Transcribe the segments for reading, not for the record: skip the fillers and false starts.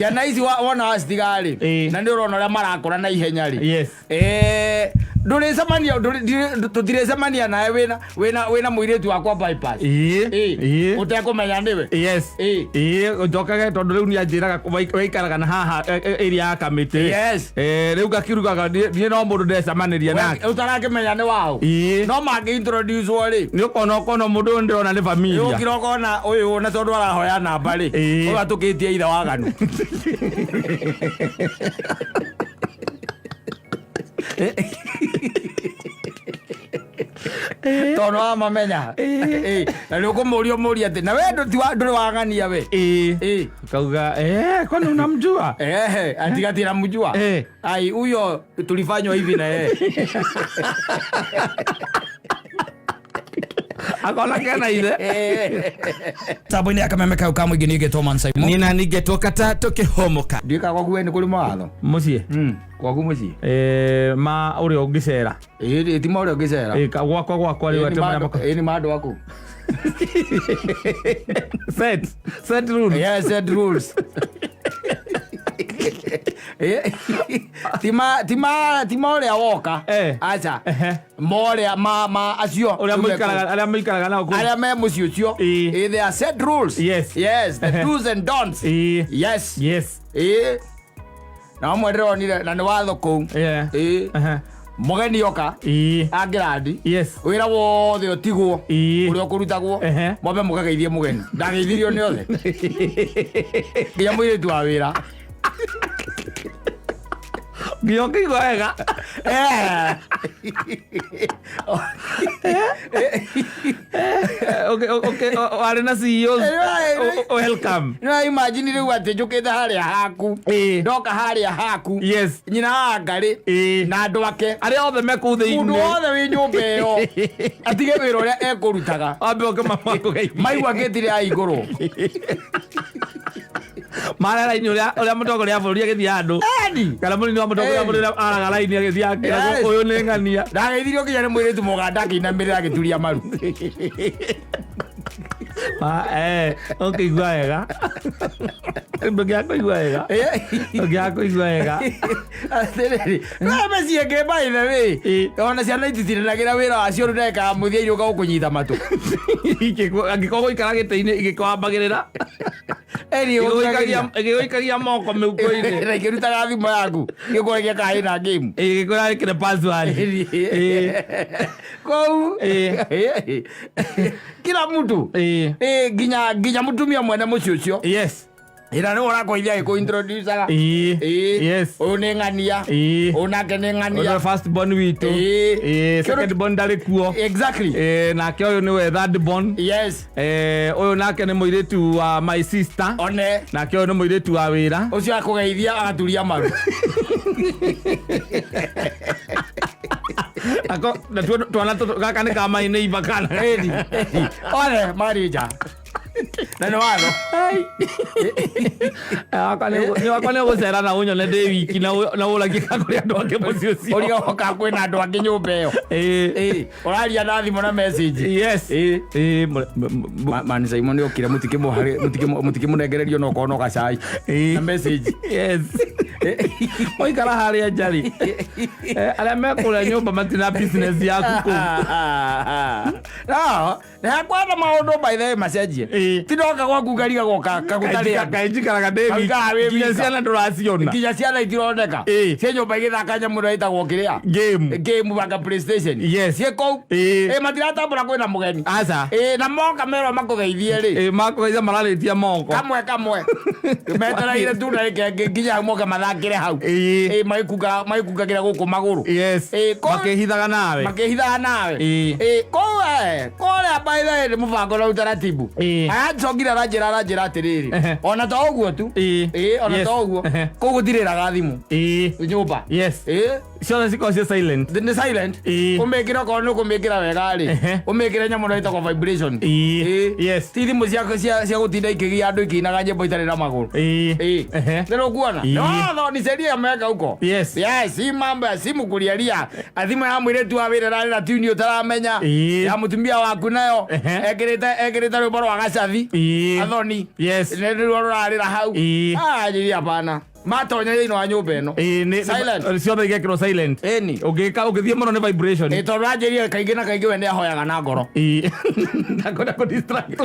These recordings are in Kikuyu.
Ciana ici wona wacitiga-rĩ, Ĩĩ. na nĩ ũrona ũrĩa marakũra na ihenya-rĩ. Yes. Ndũrĩcemania, tũtirĩcemania nawe wĩna mũirĩtu wakwa bypass. Ĩĩ. Ĩĩ. Ĩĩ. Ũtekũmenya nĩwe. Yes. Ĩĩ. Ĩĩ, njokage tondũ rĩu niĩ anjĩraga waikaraga na haha area ya kamĩtĩ. Yes. Rĩu ngakirugaga niĩ no mũndũ ndecemanĩria nake. Ũtarakĩmenya nĩ waũ. Ĩĩ. No mangĩ introduce rĩ. Nĩ ũkona mũndũ ũyũ ndĩrona nĩ familia. Ũkira ũkona ũyũ na tondũ arahoya namba rĩ. Ĩĩ. Ũyũ atũkĩtie ithe waganu. Tondũ wamamenya. Ĩĩ. Na nĩ ũkũmũria ũmũrie atĩ na we ndũrĩ wang'ania we. Ĩĩ. Ĩĩ. Kauga, kwani unamjua? Ehe, atigati namjua. Eh. Ai, huyo tulifanywa hivi na yeye. Akona kena ithe. Tambo-inĩ ya kameme kau ka mũingĩ ningĩ Thomas Simon. Nina ningetwo kata tũkĩhomoka. Ndiũĩ gwaku we nĩ kũrĩ mawatho. Mũciĩ. Gwaku mũciĩ. Ma ũrĩa ũngĩcera. Ĩĩ ti ma ũrĩa ũngĩcera. Gwakwa rĩu Ĩĩ, nĩ atĩ ma marĩa andũ- ĩĩ, nĩ ma andũ aku. Set rules. Yes, set rules. Ti ma ũrĩa woka. Aca. Ma ũrĩa ma acio. Ũrĩa mũikaraga, arĩa mũikaraga nao kũu. Arĩa me mũciĩ ũcio. Ĩĩ. They are set rules. Yes. Yes, the do's and don'ts. Ĩĩ. Yes. Yes. Ĩĩ. Na ũmwe ndĩronire na nĩ watho kũu. Ĩĩ. Mũgeni oka angĩrandi. Yes. Wĩra wothe ũtigwo. Ĩĩ. Ũrĩa ũkũrutagwo. Mwambe mũkageithie mũgeni. Ndageithirio nĩ othe. Nginya mũirĩtu wa wĩra. Nginya ũkĩigua wega. Okay, warĩ na CEOs. Welcome. No imagine rĩu atĩ njũkĩte harĩa haku. Ĩĩ. Ndoka harĩa haku. Yes. Nyina wa Ngarĩ. Ĩĩ. Na andũ ake. Arĩa othe me kũu thĩinĩ. Mũndũ wothe wĩ nyũmba ĩyo atige wĩra ũrĩa ekũrutaga. Wambe ũke makũgeithie. Maigua ngĩtire ya igũrũ. Mara raini ũrĩa mũtongoria wa bũrũri agĩthiĩ handũ. Eni. Kana mũnini wa mũtongoria wa Ĩĩ. bũrũri araga raini agĩthiĩ akĩragwo Yes. ũyũ nĩ ng'ania. Ndageithirio nginya nĩ mũirĩtu mũganda akĩinamĩrĩra agĩturia maru. Ũkĩigua wega. Ndũngĩaga kũigua wega. Ndũngĩaga kũigua wega. Atĩrĩrĩ, no mĩciĩ ĩngĩ by the way. Ĩĩ. Ona ciana ititindanagĩra wĩra wacio rĩu ndagĩka ya mũthia irĩũka gũkũnyita matũ. Angĩkorwo gũikara gĩtĩ-inĩ igĩkwambagĩrĩra. Ĩni Ĩgĩgũikagia moko mĩhuko-inĩ. Na ikĩrutaga thimũ yaku. Gĩkũragia kana ĩna game. Ĩgĩkwĩra ĩkĩre password. Ĩĩ. Kũu. Ĩĩ. Kila mtu. Ĩĩ. Ĩĩ, nginya mũtumia mwene mũciĩ ũcio. Yes. Ĩra nĩwe ũrakũithia agĩkũ introduce-aga. Ĩĩ. Ĩĩ. Yes. Ũyũ nĩ ng'ania. Ĩĩ. Ũyũ nake nĩ ng'ania. Ũyũ first born witũ. Ĩĩ. Ĩĩ, second born ndarĩ kuo. Exactly. Ĩĩ, nake ũyũ nĩwe third born. Yes. Ũyũ nake nĩ mũirĩtu wa my sister. One. Nake ũyũ nĩ mũirĩtu wa wĩra. Ũcio akũgeithia agaturia maru. Ako, natuo twana tũtũ gaka nĩ ka my neighbor kana. Ĩni. Othe marĩ nja. Na nĩ watho. Wakwa nĩ ũgũcera na ũnyone ndĩ wiki na ũragie kana kũrĩ andũ angĩ mũciĩ ũcio. Ũrĩa oka kwĩna andũ angĩ nyũmba ĩyo. Ĩĩ. Ĩĩ. Ũraria na thimũ na message. Yes. Ĩĩ. Ĩĩ, Man Simon nĩ okire mũtikĩmũnengererio no korwo no gacai. Ĩĩ. Na message. Yes. Waikara harĩa nja rĩ. Arĩa me kũrĩa nyũmba matina business yaku kũu. No, nĩ hakwana maũndũ by the way macenjie. Ĩĩ. Ti ndoka gwaku ngarigagwo kagũtarĩ andũ. Kaĩ njikaraga ndĩ wiki. Kaikaraga wĩ Nginya wika. ciana ndũraciona. Nginya ciana itironeka. Ĩĩ. Ciĩ nyũmba igĩthaka nyamũ ĩrĩa ĩtagwo kĩrĩa. Game. Game banga PlayStation. Yes. Ciĩ kũu. Ĩĩ. Ĩĩ matiratambũra kwĩna mũgeni. Aca. Ĩĩ na moka merwo makũgeithie rĩ. Ĩĩ, makũgeithia mararĩtie moko. Kamwe kamwe. Metereire tu ndagĩka ĩngĩ nginya moke mathakĩre hau. Ĩĩ. Ĩĩ magĩkungagĩra gũkũ magũrũ. Yes. Ĩĩ, Makĩhithaga nawe. Makĩhithaga nawe. Ĩĩ. Ĩĩ, kũu kũrĩa by the way nĩ mũbango na utaratibu. Ĩĩ. Arancokire aranjĩra atĩrĩrĩ. Ona to ũguo tu. Ĩĩ. Ĩĩ, ona Yes. to ũguo. Kũu gũtirĩraga thimũ. Ĩĩ. Nyũmba. Yes. Ĩĩ. Ciothe cikorwo ciĩ silent. Nĩ silent. Ũmĩkĩre okorwo nĩ ũkũmĩkĩra wega rĩ, ũmĩkĩre nyamũ ĩno ĩtagwo vibration. Yes. Ti thimũ cia gũtinda ikĩgia andũ ikĩinaga nyĩmbo itarĩ na magũrũ. Nĩ ũkuona? No, ni sheria ameweka huko. Yes, si mambo ya simu kulialia. Thimũ ya mũirĩtu wa wĩra ĩrarĩ na tune ũtaramenya. Ya mũtumia waku nayo ekĩrĩte rwĩmbo rwa gacathi. Athoni. Nĩ ruo rũrarĩra hau. Ah, njĩri hapana. Matonya thĩinĩ wa nyũmba ĩno. Silent. Ciothe igekĩrwo silent. Ĩni. Ũngĩka ũngĩthiĩ mũno nĩ vibration. Ĩ tondũ anjĩrire kaingĩ na kaingĩ we nĩ ahoyaga na ngoro. Ndakwenda kũ distract.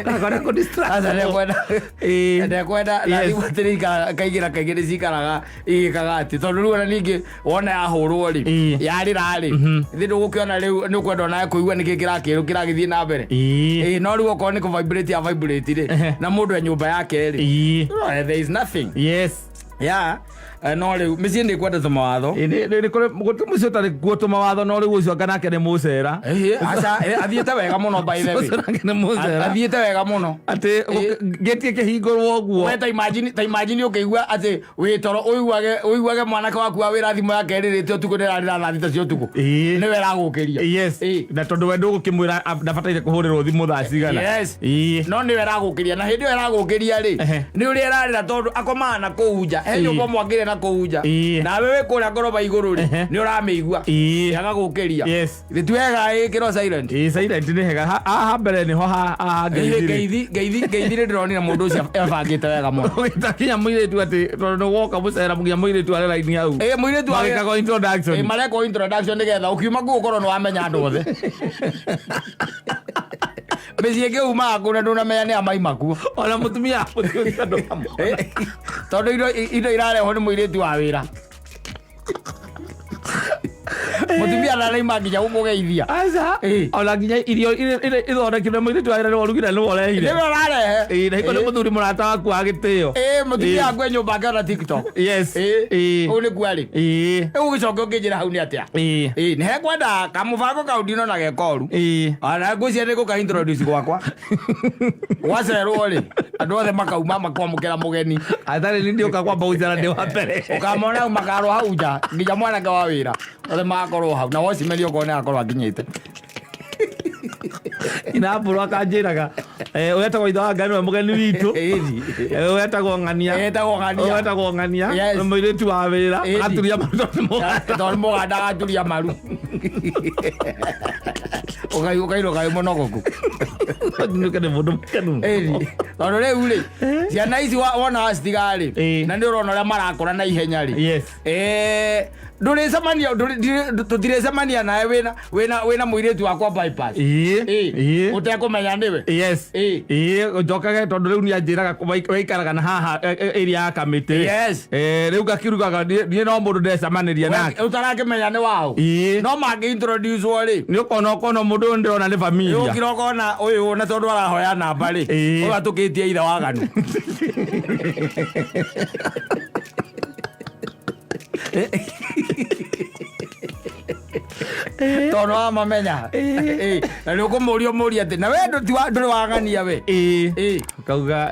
Ndakwenda kũ distract. Aca ndekwenda. Ndekwenda na thimũ atĩrĩ ikaraga kaingĩ na kaingĩ nĩ cikaraga igĩkaga atĩ tondũ rĩu ona ningĩ wona yahũrwo rĩ, yarĩra rĩ, thĩ ndũgũkĩona rĩu nĩ ũkwenda onawe kũigua nĩkĩ kĩragĩthiĩ na mbere. No rĩu okorwo nĩ kũ vibrate ya vibrate rĩ, na mũndũ e nyũmba yake rĩ, no, there is nothing. Yeah. No rĩu mĩciĩ nĩ ĩkwenda tũmawatho. Nĩ kũrĩ gũtirĩ mũciĩ ũtarĩ kuo tũmawatho, no rĩu ũcio anga nake nĩ mũcera. Aca, athiĩte wega mũno by the way. Ũcio nake nĩ mũcera. Athiĩte wega mũno. Atĩ ngĩtie kĩhingũrwo ũguo. We ta imagine ũkĩigua atĩ wĩ toro ũiguage mwanake waku wa wĩra thimũ yake ĩrĩrĩte ũtukũ nĩrarĩra thaa 6 cia ũtukũ. Nĩwe ĩragũkĩria. Na tondũ we ndũgũkĩmwĩra ndabataire kũhũrĩrwo thimũ thaa cigana. No nĩwe ĩragũkĩria, na hĩndĩ ĩyo ĩragũkĩria rĩ, nĩ ũrĩa ĩrarĩra tondũ akomaga na kũu nja. He nyũmba mwakĩre na kũu nja. Nawe wĩ kũrĩa ngoroba igũrũ rĩ, nĩ ũramĩigua. Agagũkĩria. Githĩ ti wega ĩkĩrwo silent? Silent nĩ hega. Haha mbere nĩho ha ngeithi rĩ. Ngeithi rĩ, ndĩronire mũndũ ũcio ebangĩte wega mũno. Ũgĩta kinya mũirĩtu atĩ tondũ nĩ woka mũcera nginya mũirĩtu arĩ raini hau. Mũirĩtu wa Magĩkagwo introduction. Marekwo introduction nĩgetha ũkiuma kũu ũkorwo nĩ wamenya andũ othe. Mĩciĩ ĩngĩ umaga kũu na ndũnamenya nĩ a maima kuo. Ona mũtumia mũciĩ ũcio ndũramũona. Tondũ indo irarehwo nĩ mũirĩtu wa wĩra. Mũtumia ndaraima nginya gũkũgeithia. Aca. Ona nginya irio ithondekirwo mũirĩtu wa wĩra nĩwe ũrugire nĩwe ũrehire. Nĩwe ũrarehe. Na hingo nĩ mũthuri mũrata waku wa gĩtĩo. Mũtumia waku e nyũmba akĩona TikTok. Ũũ nĩkuo arĩ. Rĩu ũgĩcoke ũkĩnjĩra hau nĩ atĩa? Nĩ hekwenda kamũbango kau ndinona ge koru. Ona ngwĩciria nĩ gũka introduce gwakwa. Gwacerwo rĩ, andũ othe makauma makwamũkĩra mũgeni. Atarĩ nĩ ndĩũka kwamba gũcera ndĩ wa mbere. Ũkamona hau makarwo hau nja nginya mwanake wa wĩra othe magakorwo hau na watchman okorwo nĩ agakorwo akinyĩte. Inambũrwo akanjĩraga, ũyũ etagwo ithe wa Ngai nĩwe mũgeni witũ. Ũyũ etagwo Ng'ania. Etagwo Ng'ania. Ũyũ etagwo Ng'ania. Nĩ mũirĩtu wa wĩra. Agaturia maru tondũ nĩ mũganda. Tondũ nĩ mũganda agaturia maru. Ũkairwo kaĩ mũnogoku. Nduĩke nĩ mũndũ mũkenu. Tondũ rĩu rĩ, ciana ici wona wacitiga rĩ, na nĩ ũrona ũrĩa marakũra na ihenya rĩ. Ndũrĩcemania, tũtirĩcemania nawe wĩna mũirĩtu wakwa bypass. Ũtekũmenya nĩwe. Njokage tondũ rĩu nĩanjĩraga waikaraga na haha area ya Kamĩtĩ. Rĩu ngakirugaga niĩ no mũndũ ndecemanĩria nake. Ũtarakĩmenya nĩ waũ. No mangĩ introduce rĩ. Nĩ ũkona mũndũ ũyũ ndĩrona nĩ familia. Ũkira ũkona ũyũ na tondũ arahoya namba rĩ. Ũyũ atũkĩtie ithe waganu. Tondũ wamamenya. Na nĩ ũkũmũria ũmũrie atĩ na we ndũrĩ wagania we. Kauga,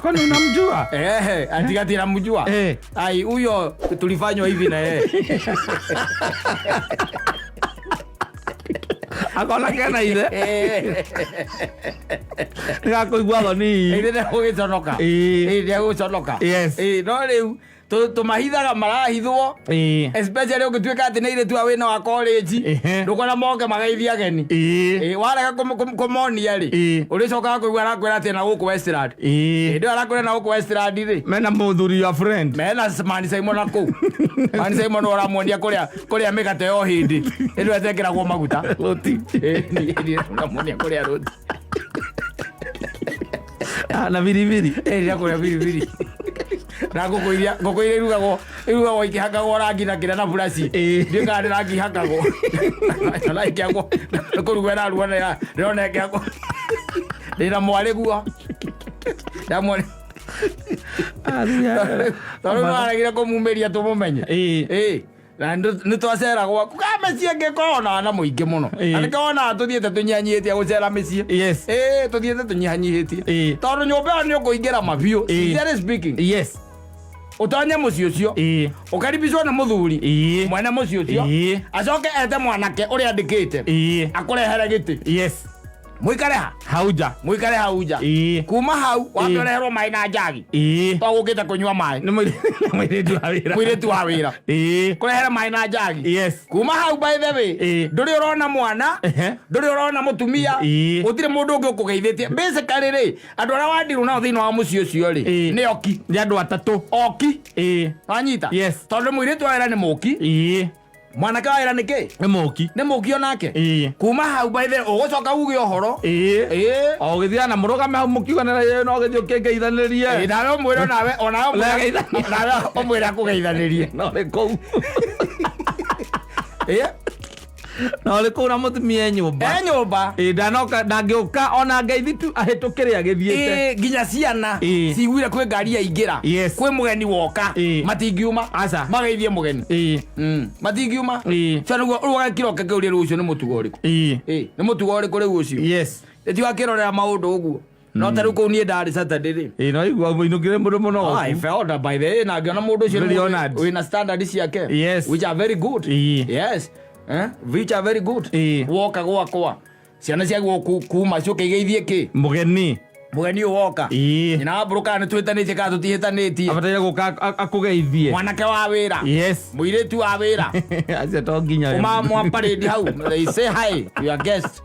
kwani unamjua? Atigati namjua. Ai, huyo tulifanywa hivi na yeye. Akona kena ithe. Nĩgakũigua thoni. Ithe nĩegũgĩconoka. Nĩegũconoka. No rĩu tũmahithaga marahithwo. Especially ũngĩtuĩka atĩ nĩ airĩtu a wĩna wa college. Ndũkona moke mageithie ageni. Warega kũmonia rĩ, ũrĩcokaga kũigua arakwĩra atĩ na gũkũ Westland. Hĩndĩ ĩyo arakwĩra na gũkũ Westland rĩ, Mena mũthuri your friend. Mena Mani Simon na kũu. Mani Simon ũramuonia kũrĩa mĩgate o hĩndĩ. Hĩndĩ ĩyo ĩtekĩragwo maguta. Roti. Ũramuonia kũrĩa roti. Na biribiri. Nĩ kũrĩa biribiri. Na ngũkũ iria irugagwo ikĩhakagwo rangi na kĩrĩa na buraci. Ndiũĩ kana nĩ rangi ihakagwo. Na ikĩhakwo, kũrugwo ĩrarugwo na ndĩrona ĩkĩhakwo. Ndĩna mwarĩ guo. Ndamwona. Tondũ nĩ waregire kũmumĩria tũmũmenye. Na nĩ twacera gwaku. Mĩciĩ ĩngĩ ĩkoragwo na wana mũingĩ mũno. Ĩĩ. Na nĩkĩo wonaga tũthiĩte tũnyihanyihĩtie gũcera mĩciĩ. Yes. Ĩĩ, tũthiĩte tũnyihanyihĩtie. Ĩĩ. Tondũ nyũmba ĩyo nĩ ũkũingĩra mabiũ. Ĩĩ. Sincerely speaking. Yes. Ũtonye mũciĩ ũcio. Ĩĩ. Ũkaribicwo nĩ mũthuri. Ĩĩ. Mwene mũciĩ ũcio. Ĩĩ. Acoke ete mwanake ũrĩa andĩkĩte. Ĩĩ. Akũrehere gĩtĩ. Yes. Mũikare ha? Hau nja. Mũikare hau nja. Ĩĩ. Kuma hau wambe Ĩĩ. ũreherwo maĩ na njagi. Ĩĩ. To gũkĩte kũnyua maĩ. Nĩ mũirĩtu wa wĩra. Mũirĩtu wa wĩra. Ĩĩ. Kũrehere maĩ na njagi. Yes. Kuma hau by the way, Ĩĩ. ndũrĩ ũrona mwana, Ehe. ndũrĩ ũrona mũtumia, Ĩĩ. gũtirĩ mũndũ ũngĩ ũkũgeithĩtie. Basically rĩ, andũ arĩa wandirwo nao thĩinĩ wa mũciĩ ũcio rĩ, Ĩĩ. nĩ oki. Nĩ andũ atatũ. Oki. Ĩĩ. Wanyita? Yes. Tondũ mũirĩtu wa wĩra nĩ mũki, Ĩĩ. mwanake wa wĩra nĩ kĩ? Nĩ mũki. Nĩ mũki onake. Ĩĩ. Kuma hau by the way, ũgũcoka uge ũhoro. Ĩĩ. Ĩĩ. O ũgĩthiaga na mũrũgame hau mũkiuganĩra no ũgĩthiĩ ũkĩngeithanĩrie. Ĩĩ, nawe ũmwĩre onawe onawe ũmwĩre Ũregeithania. nawe ũmwĩre akũgeithanĩrie. No ũrĩ kũu. Ĩĩ. Na ũrĩ kũu na mũtumia e nyũmba. E nyũmba. Ĩĩ ndanoka ndangĩũka ona ngeithi tu ahĩtũkĩre agĩthiĩte. Ĩĩ, nginya ciana Ĩĩ. ciguire kwĩ ngari yaingĩra Yes. kwĩ mũgeni woka Ĩĩ. matingiuma Aca. mageithie mũgeni. Ĩĩ. Matingiuma. Ĩĩ. Cio nĩguo rĩu ũgakĩroka kĩũria rĩu ũcio nĩ mũtugo ũrĩkũ? Ĩĩ. Ĩĩ, nĩ mũtugo ũrĩkũ rĩu ũcio? Yes. Ĩtiwakĩrorera maũndũ ũguo. No ta rĩu kũu niĩ ndarĩ Saturday rĩ. Ĩĩ no igua mũinũkire mũndũ mũno. I felt that by the way, na ngĩona mũndũ ũcio nĩ Very mũndũ honoured. wĩna standard ciake. Yes. Which are very good. Ĩĩ. Yes. Eh? Which are very good. Ĩĩ. Woka gwakwa. Ciana ciagwo kuma ciũke igeithie kĩ? Mũgeni. Mũgeni ũyũ woka. Ĩĩ. Nyina wa mbũrũ kana nĩtũhĩtanĩtie kana tũtihĩtanĩtie. Abataire gũka akũgeithie. Mwanake wa wĩra. Yes. Mũirĩtu wa wĩra. Acio to nginya. Uma mwa parade hau. They say hi to your guest.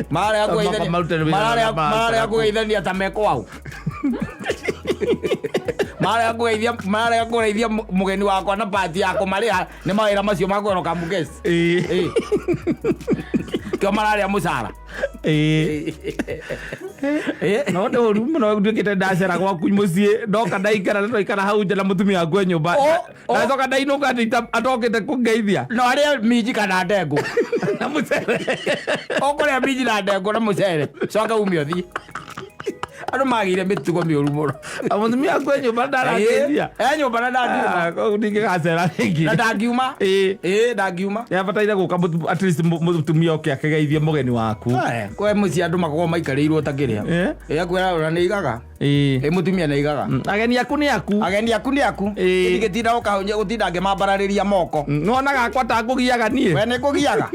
Mararega kũgeithania. Marute wĩra Mararega na ma- mararega kũgeithania ta me kwao. Mararega kũgeithia mararega kũgeithia mũgeni wakwa na pati ya kũmarĩha nĩ mawĩra macio ma kwĩroka guest. Ĩĩ. Ĩĩ. Kĩo mararĩa mũcara. Ĩĩ. Ĩĩ. No nĩ ũru mũno nduĩkĩte ndacera gwaku mũciĩ ndoka ndaikara na twaikara hau nja na mũtumia waku e nyũmba. O, o. Ndacoka ndainũka atokĩte kũngeithia. No arĩe minji kana ndengũ. Na mũcere. Ũkũrĩa minji na ndengũ na mũcere. Coka ume ũthiĩ. Andũ magĩire mĩtugo mĩũru mũno. Na mũtumia waku e nyũmba ndarangeithia. E nyũmba na ndangiuma. Ah, koguo ndingĩgacera rĩngĩ. Na ndangiuma. Ĩĩ. Ĩĩ ndangiuma. Nĩabataire gũka at least mũtumia oke akĩgeithie mũgeni waku. Kwe mũciĩ andũ makoragwo maikarĩirwo ta kĩrĩa. Ĩĩ. Ĩĩ akwĩra ona nĩ igaga. Ĩĩ. Ĩ mũtumia nĩ igaga. Ageni aku nĩ aku. Ageni aku nĩ aku. Ĩĩ. Ndingĩtinda gũkahunjia gũtinda ngĩmambararĩria moko. Nĩwonaga akwa ta ngũgiaga niĩ. We nĩ kũgiaga.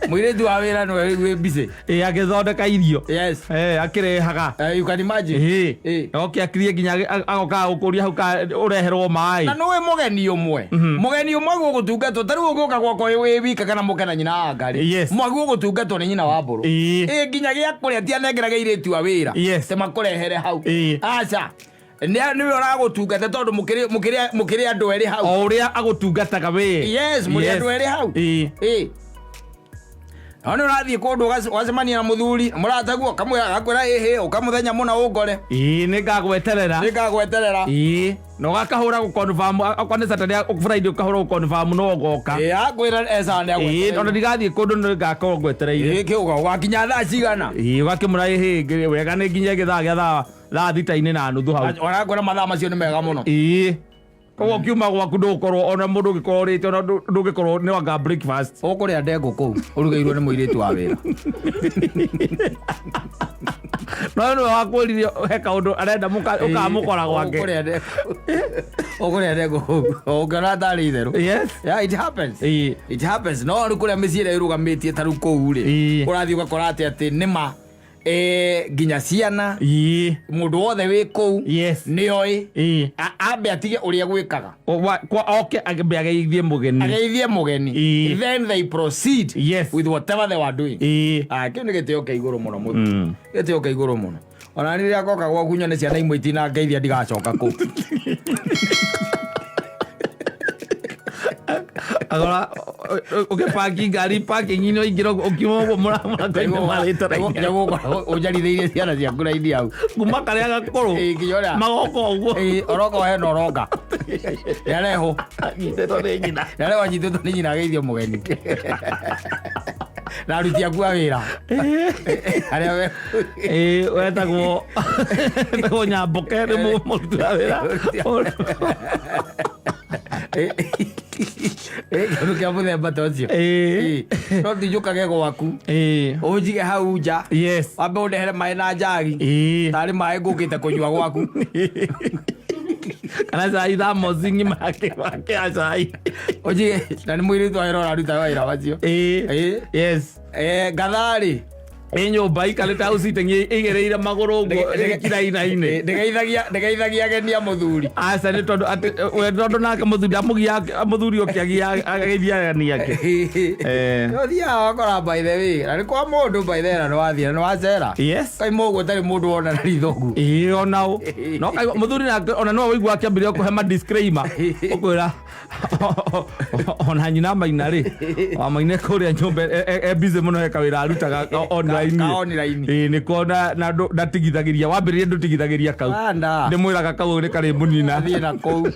Mũirĩtu wa wĩra nĩwe wĩ busy. Ĩĩ agĩthondeka irio. Yes. Eh, akĩrehaga. You can imagine. Ĩĩ. Ĩĩ. Oke akirie nginya agoka gũkũria hau ka ũreherwo maĩ. Na nĩũĩ mũgeni ũmwe. Mũgeni ũmwe gũgũtungatwo ta rĩu ũgĩũka gwakwa wĩ wika kana mũke na nyina wa ngarĩ. Yes. Mwagi ũgũtungatwo nĩ nyina wa mbũrũ. Ĩĩ. Ĩĩ nginya gĩa kũrĩa ti anengeraga airĩtu a wĩra. Yes. Te makũrehere hau. Ĩĩ. Aca. Nĩwe ũragũtungata tondũ mũkĩrĩ andũ erĩ hau. O ũrĩa agũtungataga we. Yes, mũrĩ andũ erĩ hau. Ĩĩ. Ĩĩ. No nĩ ũrathiĩ kũndũ ũgacemania na mũthuri mũrataguo ũkamwĩra agakwĩra ĩhĩ ũka mũthenya mũna ũngore. Ĩĩ nĩngagweterera. Nĩngagweterera. Ĩĩ. Na ũgakahũra gũ-confirm okorwo nĩ Saturday Friday ũkahũra gũ-confirm no ũgoka. Ĩĩ akwĩra eca nĩ Ĩĩ tondũ agwetereire. ndigathiĩ kũndũ nĩngakorwo ngwetereire. Ĩĩ kĩũga ũgakinya thaa cigana? Ĩĩ ũgakĩmũra ĩhĩ wega nĩ nginya gĩthaa gĩa thaa 6:30 hau. Ũrakwĩra mathaa macio nĩ mega mũno. Ĩĩ. Koguo ũkiuma gwaku ndũgũkorwo ona mũndũ ũngĩkorwo ũrĩte ona ndũngĩkorwo nĩ wanga breakfast. Ũkũrĩa ndengũ kũu ũrugĩirwo nĩ mũirĩtu wa wĩra. No nĩwe wakwĩrire he kaũndũ arenda ũkamũkora gwake. Ũkũrĩa ndengũ kũu ũngĩona tarĩ itherũ. Yes. Yeah, it happens. Ĩĩ. It happens. No rĩu kũrĩa mĩciĩ ĩrĩa ĩrũgamĩtie ta rĩu kũu rĩ, Ĩĩ. ũrathiĩ ũgakora atĩ nĩma nginya ciana Ĩĩ. mũndũ wothe wĩ kũu Yes. nĩoĩ Ĩĩ. ambe atige ũrĩa gwĩkaga. Oke ambe ageithie mũgeni. Ageithie mũgeni. Ĩĩ. Then they proceed Yes. with whatever they were doing. Ĩĩ. Ah, kĩu nĩ gĩtĩo kĩa igũrũ mũno mũno. Gĩtĩo kĩa igũrũ mũno. Ona rĩrĩa ngoka gwaku nyone ciana imwe itinangeithia ndigacoka kũu. Agora ũgĩpaki ngari parking-inĩ ũingĩra ũkiuma ũguo mũrango-inĩ marĩte raini. Nĩgũkorwo ũnjarithĩirie ciana ciaku raini hau. Kuma karĩa gakũrũ Ĩĩ, nginya ũrĩa- magoka ũguo. Ĩĩ, oroka hena oroka. Nĩarehwo. Anyitĩtwo nĩ nyina. Nĩarehwo anyitĩtwo nĩ nyina ageithio mũgeni. Na aruti aku a wĩra arĩa we Ĩĩ, wetagwo wetagwo Nyamboke nĩ mũruti wa wĩra. Kĩndũ kĩa mũthemba ta ũcio. Ĩĩ. Ĩĩ. No ndinjũkage gwaku ũnjige hau nja, wambe ũndehere maĩ na njagi, tarĩ maĩ ngũkĩte kũnyua gwaku. Kana cai thamosi ng'ima yake ya cai. Ũnjige na nĩ mũirĩtu wa wĩra ũraruta wĩra wacio. Ĩĩ. Ngatharĩ. Ĩ nyũmba ikarĩte hau sitting ĩigĩrĩire magũrũ ũguo ĩkirainainĩ. Ndĩgeithagia ageni a mũthuri. Aca, nĩ tondũ atĩ we tondũ nake mũthuri amũgia mũthuri ũkĩagia ageithia ageni ake. Nĩ ũthiaga wakora, by the way, na nĩ kwa mũndũ, by the way, na nĩ wathiĩ na nĩ wacera. Kaima ũguo ũtarĩ mũndũ wona na ritho ũguo. Ĩĩ, ona ũ no kaigua mũthuri nake ona no wĩigua akĩambĩrĩria kũhe ma disclaimer, ũkwĩra ona nyina Maina rĩ, wa Maina kũrĩa nyũmba e busy mũno, he kawĩra arutaga online. Ka online. Ĩĩ, nĩko na ndatigithagĩria wambĩrĩria, ndũtigithagĩria kau. Anda. Ndĩmwĩraga kau nĩ karĩ mũnina. Thiĩ na kũu.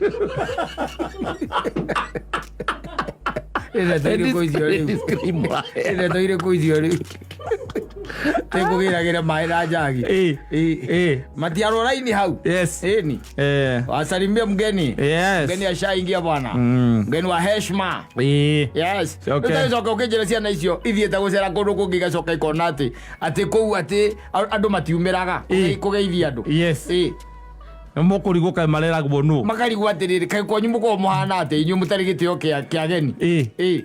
Nĩ ndeto irĩkũ icio rĩu? Disclaimer. Nĩ ndeto irĩkũ icio rĩu? Tĩkũgĩragĩra maĩ na njagi. Ĩĩ. Ĩĩ. Matiarwo raini hau. Ĩni. Wasalimie mgeni. Mgeni ashaingia, bwana. Mgeni wa heshima. Yes. Ũcoka ũkĩnjĩra ciana icio ithiĩte gũcera kũndũ kũngĩ, igacoka ikona atĩ kũu atĩ andũ matiumĩraga kũgeithia andũ. Nĩ mũkũrigwo kaĩ mareragwo nũ. Makarigwo atĩrĩrĩ, kaĩ kwanyu mũkoragwo mũhana atĩ inyuĩ mũtarĩ gĩtĩo kĩa ageni?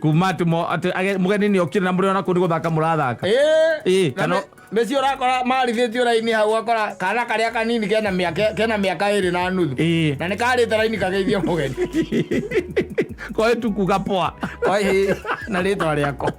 Kuma atĩ atĩ mũgeni nĩ okire na mũrĩ ona kũu nĩ gũthaka mũrathaka. Na mĩciĩ ũrakora marithĩtio raini hau, ũgakora kana karĩa kanini kena mĩaka 2.5 na nĩ karĩte raini kageithie mũgeni. Koe tukuga poa. Oi, na rĩtwa rĩako.